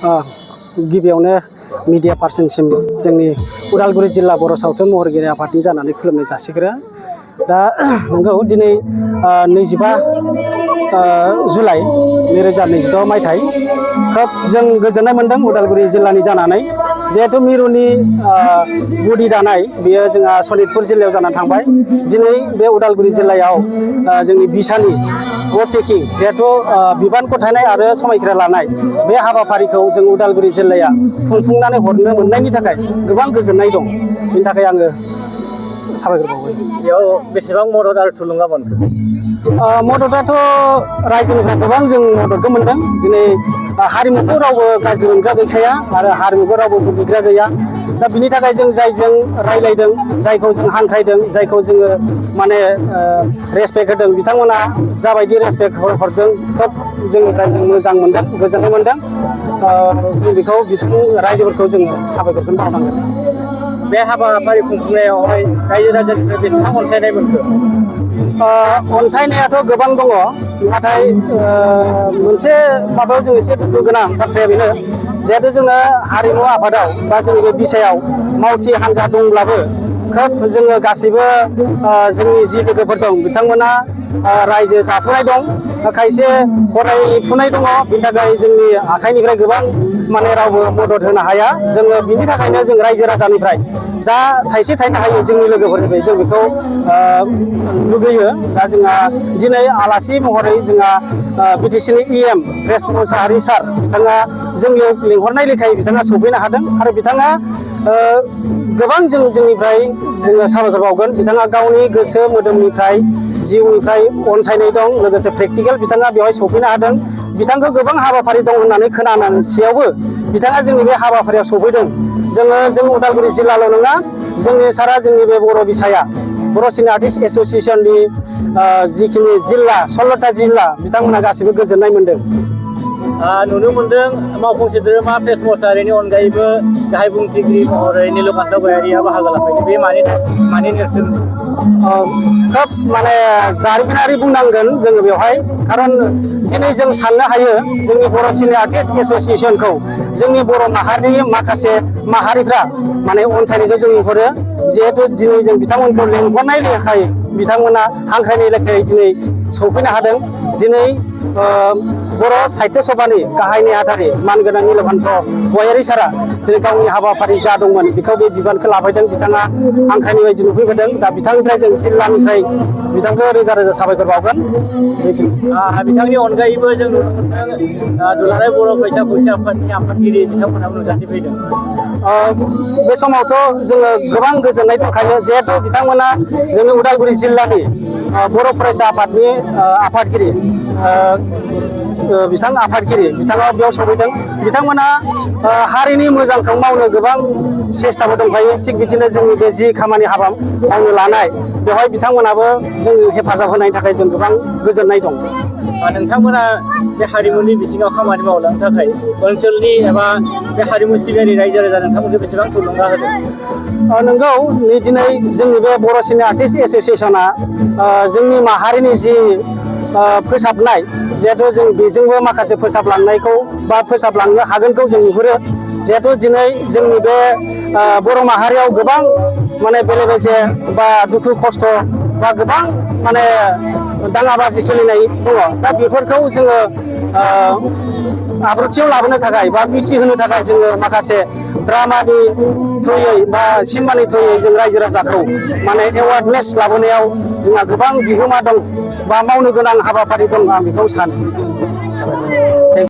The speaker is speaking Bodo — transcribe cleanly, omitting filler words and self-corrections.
गिबियावनो मीडिया पार्सनसिम जोंनि उदालगुरि जिल्ला बर' सावथुन महरगिरि आफादनि जानानै खुलुमनाय जासिग्रो। दा नंगौ दिनै 25 जुलाइ 2026 मायथाइ खोब जों गोजोननाय मोनदों उदालगुरि जिल्लानि जानानै। जिहेतु मिरुनि गुदि दानाय बेयो जोंहा सनितपुर जिल्लायाव जानानै थांबाय। दिनै बे उदालगुरि जिल्लायाव जोंनि बिसानि भट टेकिं जिहेतु बिबान गथायनाय आरो समायखिरा लानाय बे हाबाफारिखौ जों उदालगुरि जिल्लाया खुंफुंनानै हरनो मोननायनि थाखाय गोबां गोजोननाय दं। बेनि थाखाय आङो साबायखर बावबाय। बेयाव बेसेबां मदद आरो थुलुंगा मोनखो? मददाथ' रायजोनिफ्राय गोबां जों मददखौ मोनदों। दिनै हारिमुखौ रावबो गाज्रि मोनग्रा गैखाया आरो हारिमुखौ रावबो मुगैग्रा गैया। दा बिनि थाखाय जों जायजों रायलायदों, जायखौ जों हांख्रायदों, जायखौ जोङो माने रेसपेक्ट होदों, बिथांमोना जाबायदि रेसपेक्ट हरदों खोब जोंनिफ्राय जों मोजां मोनदों, गोजोननाय मोनदों। जों बेखौ बिथां रायजोफोरखौ जोङो साबायखरखौनो बावनांगोन। बे हाबाफारि खुंफुंनायावहाय रायजो राजानिफ्राय बेसेबां अनसायनाय मोनखो? अनसायनायाथ' गोबां दङ, नाथाय मोनसे माबायाव जों एसे दुखु गोनां बाथ्राया बेनो जिहेतु जोङो हारिमु आफादाव बा जोंनि बे बिसायाव मावथि हान्जा दंब्लाबो खोब जोङो गासैबो जोंनि जि लोगोफोर दं बिथांमोना रायजो जाफुनाय दं, खायसे फरायफुनाय दङ। बिनि थाखाय जोंनि आखाइनिफ्राय गोबां माने रावबो मदद होनो हाया। जोङो बिनि थाखायनो जों रायजो राजानिफ्राय जा थाइसे थाइनै हायो जोंनि लोगोफोरनिफ्राय जों बेखौ लुगैयो। दा जोंहा दिनै आलासि महरै जोंहा बिटिसिनि EM प्रेस मुसाहारि सार बिथाङा जोंनि लिंहरनाय लेखायै बिथाङा सफैनो हादों आरो बिथाङा गोबां जोंनिफ्राय जोङो साबायखर बावगोन। बिथाङा गावनि गोसो मोदोमनिफ्राय जिउनिफ्राय अनसायनाय दं, लोगोसे प्रेक्टिकेल बिथाङा बेवहाय सफैनो हादों। बिथांखौ गोबां हाबाफारि दं होननानै खोनानानैसेयावबो बिथाङा जोंनि बे हाबाफारियाव सफैदों। जों उदालगुरि जिल्लाल' नङा, जोंनि सारा जोंनि बे बर' बिसाया बर' सिने आर्टिस्ट एस'सियेसननि जिखिनि जिल्ला 16टा जिल्ला बिथांमोना गासिबो गोजोननाय मोनदों। नुनो मोनदों मावफुं सोद्रोमा प्रेस मुसाहारिनि अनगायैबो गाहाय बुंथिगिरि महरै नीलकान्त गयारिया बाहागो लाफैदों। बे मानि नेरसोन? खोब माने जारिमिनारि बुंनांगोन जोङो बेवहाय, खारन दिनै जों साननो हायो जोंनि बर' सिने आर्टिस्ट एस'सियेसनखौ जोंनि बर' माहारिनि माखासे माहारिफ्रा माने अनसायनायखौ जों नुहुरो। जिहेतु दिनै जों बिथांमोनखौ लेंहरनाय लेखायै बिथांमोना हांख्रायनाय लेखायै दिनै सफैनो हादों। दिनै बर' साहित्य सभानि गाहाय नेहाथारि मानगोनां नीलकान्त गयारि सारा दिनै गावनि हाबाफारि जा दंमोन बेखौ बे बिबानखौ लाफैदों। बिथाङा हांख्रायनाय बायदि नुफैबोदों। दा बिथांनिफ्राय जों जिल्लानिफ्राय बिथांखौ रोजा रोजा साबायखर बावगोन। बिथांनि अनगायैबो जों नुनो मोनदों दुलाराय बर' फरायसा आफादनि आफादगिरि बिथांमोनाबो नुजाथिफैदों। बे समावथ' जोङो गोबां गोजोननाय दंखायो, जिहेथु बिथांमोना जोंनि उदालगुरि जिल्लानि बर' फरायसा आफादनि आफादगिरि बिथाङा बेयाव सफैदों। बिथांमोना हारिनि मोजांखौ मावनो गोबां सेस्थाबो दंखायो। थिग बिदिनो जोंनि बे जि खामानि हाबा मावनो लानाय बेवहाय बिथांमोनाबो जों हेफाजाब होनायनि थाखाय जों गोबां गोजोननाय दं। नोंथांमोना बे हारिमुनि बिथिङाव खामानि मावलांनो थाखाय ओनसोलनि एबा बे हारिमु सिबियारि रायजो राजा नोंथांमोनखौ बेसेबां थुलुंगा होदों? नंगौ, दिनै जोंनि बे बर' सिने आर्टिस्ट एस'सियेसना जोंनि माहारिनि जि फोसाबनाय, जिहेथु जों बेजोंबो माखासे फोसाबलांनायखौ बा फोसाबलांनो हागोनखौ जों नुहुरो। जिहेतु दिनै जोंनि बे बर' माहारियाव गोबां माने बेले बेजे बा दुखु खस्थ' बा गोबां माने दाङाबाजि सोलिनाय दङ। दा बेफोरखौ जोङो आब्रुथियाव लाबोनो थाखाय बा मिथिहोनो थाखाय जोङो माखासे ड्रामानि थ्रुयै बा सिनेमानि थ्रुयै जों रायजो राजाखौ माने एवारनेस लाबोनायाव जोंहा गोबां बिहोमा दं बा मावनो गोनां हाबाफारि दं, आं बेखौ सानो।